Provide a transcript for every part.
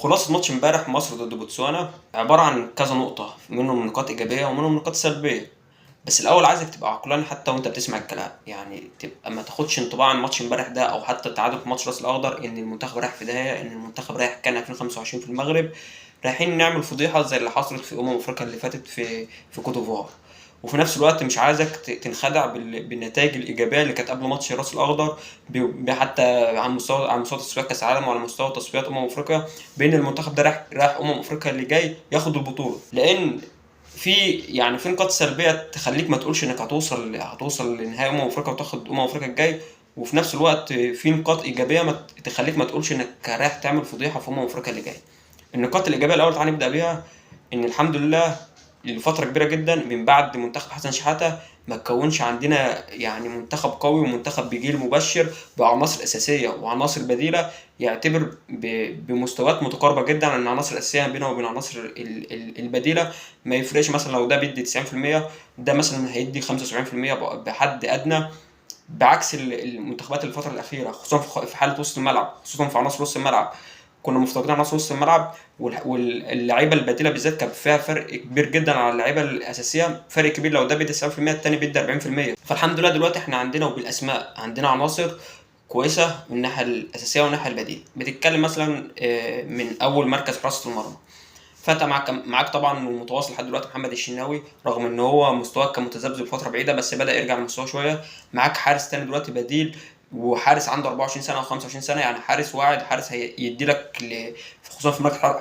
خلاصة ماتش امبارح مصر ضد بوتسوانا عبارة عن كذا نقطة، منهم نقاط إيجابية ومنهم نقاط سلبية. بس الأول عايزك تبقى عقلاني حتى وأنت بتسمع الكلام، يعني تبقى ما تاخدش انطباع عن ماتش امبارح ده أو حتى التعادل في ماتش راس الأخضر إن المنتخب رايح في داهية، إن المنتخب رايح كان 2025 في المغرب، رايحين نعمل فضيحة زي اللي حصلت في أفريقيا اللي فاتت في كوت ديفوار. وفي نفس الوقت مش عايزك تنخدع بالنتائج الايجابية اللي كانت قبل ماتش راس الاخضر، حتى على مستوى تصفيات كاس العالم وعلى مستوى تصفيات افريقيا، بان المنتخب ده رايح افريقيا اللي جاي ياخد البطولة، لان في نقاط سلبية تخليك ما تقولش انك هتوصل لنهائي افريقيا وتاخد افريقيا الجاي، وفي نفس الوقت في نقاط ايجابية ما تخليك ما تقولش انك رايح تعمل فضيحة في افريقيا اللي جاي. النقاط الايجابية الاول تعالى نبدا بيها، ان الحمد لله لفترة كبيرة جدا من بعد منتخب حسن شحاته ما تكونش عندنا يعني منتخب قوي ومنتخب بجيل مبشر بعناصر اساسية وعناصر بديله، يعتبر بمستويات متقاربة جدا عن العناصر الاساسية بينه وبين عناصر البديلة. ما يفرقش مثلا لو ده بيدي 90%، ده مثلا هيدي 75% بحد ادنى، بعكس المنتخبات الفترة الاخيرة، خصوصا في حاله وسط الملعب، خصوصا في عناصر وسط الملعب. كنا مفتقدين عناصر وسط الملعب، واللعيبة البديلة بالذات كان فيها فرق كبير جدا على اللعيبة الاساسية، فرق كبير، لو ده بيدي 90% التاني بيدي 40%. فالحمد لله دلوقتي احنا عندنا وبالاسماء عندنا عناصر كويسة من الناحية الاساسية والناحية البديلة. بتتكلم مثلا من اول مركز حراسة المرمى، فانت معاك طبعا ومتواصل لحد دلوقتي محمد الشناوي، رغم ان هو مستواه كان متذبذب فترة بعيدة بس بدا يرجع لمستواه شوية. معاك حارس تاني دلوقتي بديل، وحارس عنده 24 سنة او 25 سنة، يعني حارس واعد، حارس هيدي لك خصوصا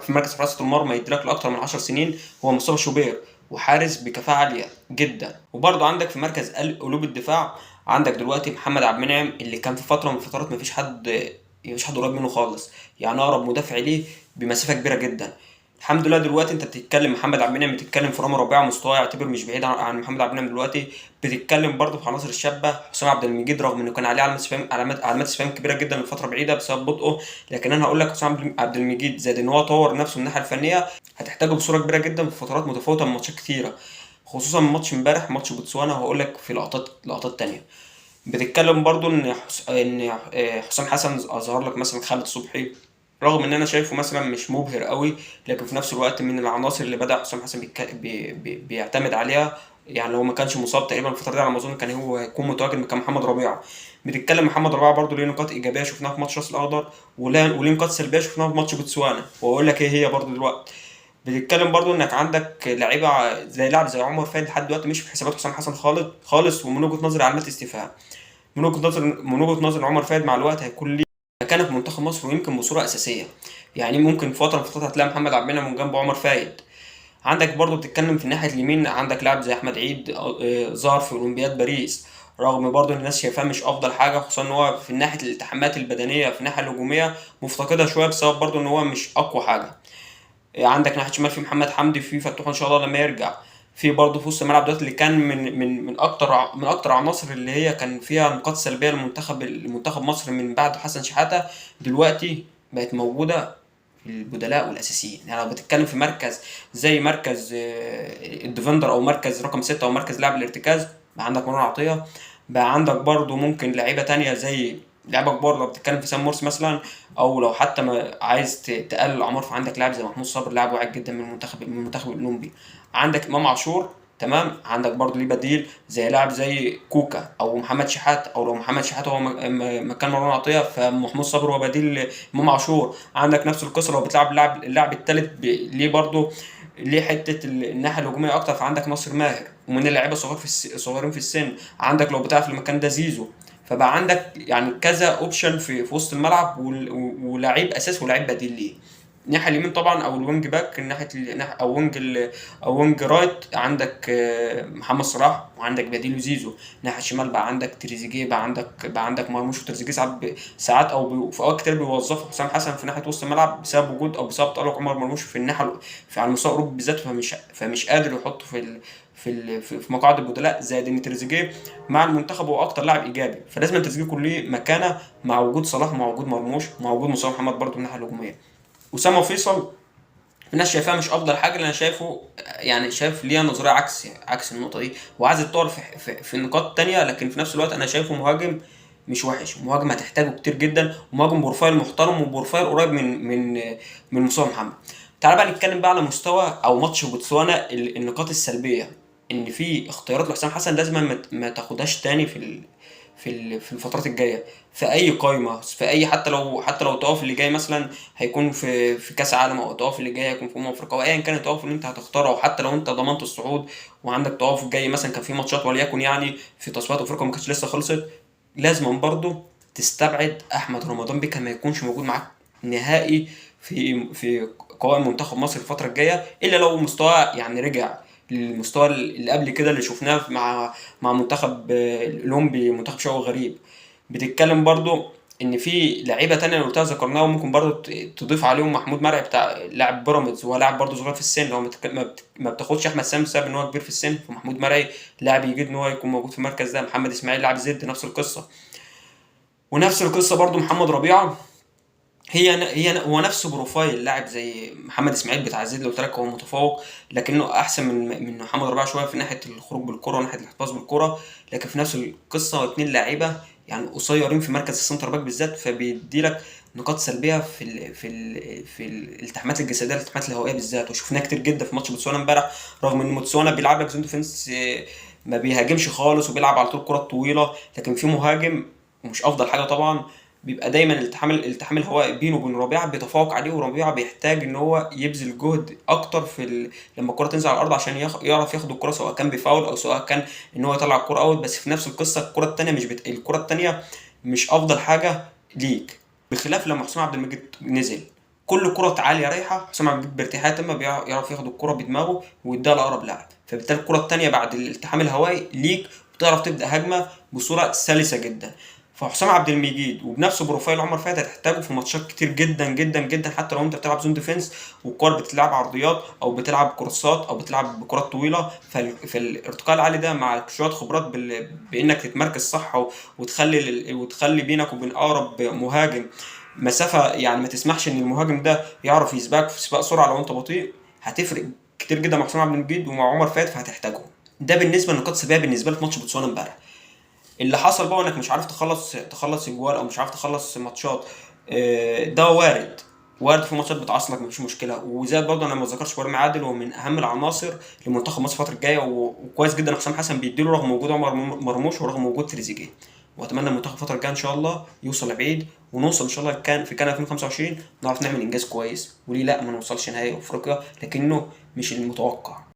في مركز حراسة المرمى يدي لك لاكثر من 10 سنين، هو مصطفى شوبير، وحارس بكفاءة عالية جدا. وبرضه عندك في مركز قلوب الدفاع عندك دلوقتي محمد عبد المنعم، اللي كان في فترة من الفترات مفيش حد قريب منه خالص، يعني اقرب مدافع ليه بمسافه كبيرة جدا. الحمد لله دلوقتي انت بتتكلم محمد عبد المنعم، بتتكلم في رامي ربيعة مستواه يعتبر مش بعيد عن محمد عبد المنعم دلوقتي. بتتكلم برضه في عناصر الشابة حسام عبد المجيد، رغم انه كان عليه علامات استفهام، علامات استفهام كبيرة جدا لفترة بعيدة بسبب بطئه، لكن انا هقول لك حسام عبد المجيد زائد ان هو طور نفسه من الناحية الفنية، هتحتاجه بصورة كبيرة جدا في فترات متفاوتة من ماتشات كتيرة، خصوصا ماتش امبارح ماتش بوتسوانا، وهقول لك في لقطات تانية. بتتكلم برضو ان حسام حسن اظهر لك مثلا خالد صبحي، رغم ان انا شايفه مثلا مش مبهر قوي، لكن في نفس الوقت من العناصر اللي بدا حسام حسن بيعتمد عليها، يعني لو ما كانش مصاب تقريبا الفترة دي على ما اظن كان هو هيكون متواجد مكان محمد ربيعة. بتتكلم محمد ربيعة برضو ليه نقاط ايجابية شفناها في ماتش راس الاخضر، وليه نقاط سلبية شفناها في ماتش بوتسوانا، واقول لك ايه هي برضو دلوقتي. بتتكلم برضو انك عندك لعيبة زي لاعب زي عمر فايد لحد دلوقتي مش في حسابات حسام حسن خالص خالص، ومن وجهه نظري علامات استفهام. من وجهه نظر عمر فايد مع الوقت هيكون ليه مكانه في منتخب مصر، ويمكن بصورة اساسية، يعني ممكن فترة من الفترات هتلاقي محمد عبد المنعم من جنب عمر فايد. عندك برضو بتتكلم في الناحية اليمين، عندك لاعب زي احمد عيد، ظهر في اولمبياد باريس، رغم برضو ان الناس شايفاه مش افضل حاجة، خصوصا ان هو في ناحية الالتحامات البدنية في الناحية الهجومية مفتقدها شوية، بسبب برضو ان هو مش اقوى حاجة. عندك ناحية شمال في محمد حمدي، في فتوح ان شاء الله لما يرجع، في برضه في وسط الملعب دلوقتي اللي كان من اكتر عناصر اللي هي كان فيها نقاط سلبية لمنتخب مصر من بعد حسن شحاته، دلوقتي بقت موجودة في البدلاء والاساسيين. يعني لو بتتكلم في مركز زي مركز ال defender او مركز رقم 6 او مركز لاعب الارتكاز، بقى عندك مروان عطية، بقى عندك برضه ممكن لعيبة تانية زي لعيبة كبار، لو بتتكلم في سام مرسي مثلا، او لو حتى ما عايز تقلل الاعمار فعندك لاعب زي محمود صابر، لاعب واعد جدا من المنتخب الاولمبي. عندك امام عاشور، تمام، عندك برضو ليه بديل زي لاعب زي كوكا او محمد شحات، او لو محمد شحات هو مكان مروان عطية فمحمود صابر هو بديل امام عاشور. عندك نفس القصة لو بتلعب اللاعب الثالث ليه برضو ليه حتة الناحية الهجومية اكتر، فعندك ناصر ماهر، ومن اللعيبة الصغار في الصغيرين في السن، عندك لو بتلعب في المكان ده زيزو. فبقى عندك يعني كذا option في وسط الملعب، ولاعيب اساس ولاعيب بديل ليه. الناحية اليمين طبعا او ال wing back، الناحية او wing او wing right، عندك محمد صلاح وعندك بديله زيزو. الناحية الشمال بقى عندك تريزيجيه، بقى عندك مرموش وتريزيجيه، ساعات ساعات او في اوقات كتير بيوظفوا حسام حسن في ناحية وسط الملعب بسبب وجود او بسبب تألق عمر مرموش في الناحية في على المستوى الاوروبي بالذات، فمش قادر يحطه في ال... في ال... في في مقاعد البدلاء. زائد ان تريزيجيه مع المنتخب هو اكتر لاعب ايجابي، فلازم تريزيجيه يكون ليه مكانه مع وجود صلاح، مع وجود مرموش، مع وجود مصطفى محمد برضه من الناحية الهجومية. اسامة فيصل الناس شايفاه مش افضل حاجة، اللي انا شايفه يعني شايف ليها نظرية عكس النقطة دي، وعايز يتطور في نقاط تانية، لكن في نفس الوقت انا شايفه مهاجم مش وحش، مهاجم هتحتاجه كتير جدا، ومهاجم profile محترم و profile قريب من مصطفى محمد. تعال بقى نتكلم بقى على مستوى او ماتش بوتسوانا، النقاط السلبية ان في اختيارات لحسام حسن لازم ما تاخدهاش تاني في الفترات الجاية في اي قايمة، في اي، حتى لو التوافق اللي جاي مثلا هيكون في كاس عالم، او التوافق اللي جاي هيكون في افريقيا، او ايا كان التوافق اللي انت هتختاره، او حتى لو انت ضمنت الصعود وعندك توافق جاي مثلا كان في ماتشات وليكن يعني في تصفيات افريقيا ما كانتش لسه خلصت، لازم برضه تستبعد احمد رمضان بيكا ما يكونش موجود معاك نهائي في قوائم منتخب مصر الفترة الجاية، الا لو مستواه يعني رجع للمستوى اللي قبل كده اللي شفناه مع منتخب الاولمبي، منتخب شوقي غريب. بتتكلم برضو ان في لعيبة تانية اللي قلتها ذكرناها، وممكن برضو تضيف عليهم محمود مرعي بتاع لاعب بيراميدز، وهو لاعب برضو صغير في السن، هو ما بتاخدش احمد سامي بسبب ان هو كبير في السن، فمحمود مرعي لاعب يجيد ان هو يكون موجود في المركز ده. محمد اسماعيل لاعب زد نفس القصة، ونفس القصة برضو محمد ربيعة، هي هو نفس profile لاعب زي محمد اسماعيل بتاع زد اللي قلت لك هو متفوق، لكنه احسن من محمد ربيعة شوية في ناحية الخروج بالكرة وناحية الاحتفاظ بالكرة، لكن في نفس القصة اتنين لعيبة يعني قصيرين في مركز ال center back بالذات، فبيدي لك نقاط سلبية في الالتحامات الجسدية، الالتحامات الهوائية بالذات، وشفناها كتير جدا في ماتش بوتسوانا امبارح، رغم ان بوتسوانا بيلعب لك zone defense ما بيهاجمش خالص وبيلعب على طول الكره الطويلة، لكن في مهاجم ومش افضل حاجة طبعا بيبقى دايما الالتحام الهوائي بينه وبين ربيعة بيتفوق عليه، وربيعة بيحتاج ان هو يبذل جهد اكتر لما الكره تنزل على الارض عشان يعرف ياخد الكره، سواء كان بفاول او سواء كان ان هو يطلع الكره out. بس في نفس القصة الكره الثانية مش الكره الثانية مش افضل حاجة ليك، بخلاف لما حسام عبد المجيد نزل كل كره عالية رايحة حسام عبد المجيد بارتياحيه تامة بيعرف ياخد الكره بدماغه ويديها لاقرب لاعب، فبالتالي الكره الثانية بعد الالتحام الهوائي ليك بتعرف تبدا هجمة بصورة سلسه جدا. فحسام عبد المجيد وبنفس profile عمر فايد هتحتاجه في ماتشات كتير جدا جدا جدا، حتى لو انت بتلعب zone defense والكور بتلعب عرضيات او بتلعب كروسات او بتلعب بكرات طويلة، فالارتقاء العالي ده مع شوية خبرات بانك تتمركز صح وتخلي بينك وبين اقرب مهاجم مسافة، يعني ما تسمحش ان المهاجم ده يعرف يسبقك في سباق سرعة لو انت بطيء، هتفرق كتير جدا مع حسام عبد المجيد ومع عمر فايد، فهتحتاجهم. ده بالنسبة للنقاط السلبية بالنسبة لك ماتش بوتسوانا امبارح. اللي حصل بقى انك مش عارف تخلص اجوال او مش عارف تخلص ماتشات، ده وارد في ماتشات بتعصلك مفيش مشكلة. وزاد برضه انا ما ذكرتش ابراهيم عادل، وهو من اهم العناصر لمنتخب مصر الفترة الجاية، وكويس جدا حسام حسن بيديله رغم وجود عمر مرموش ورغم وجود تريزيجيه. واتمنى المنتخب الفترة الجاية ان شاء الله يوصل لبعيد، ونوصل ان شاء الله كان في كان 2025 نعرف نعمل انجاز كويس، وليه لا ما نوصلش نهائي افريقيا، لكنه مش المتوقع.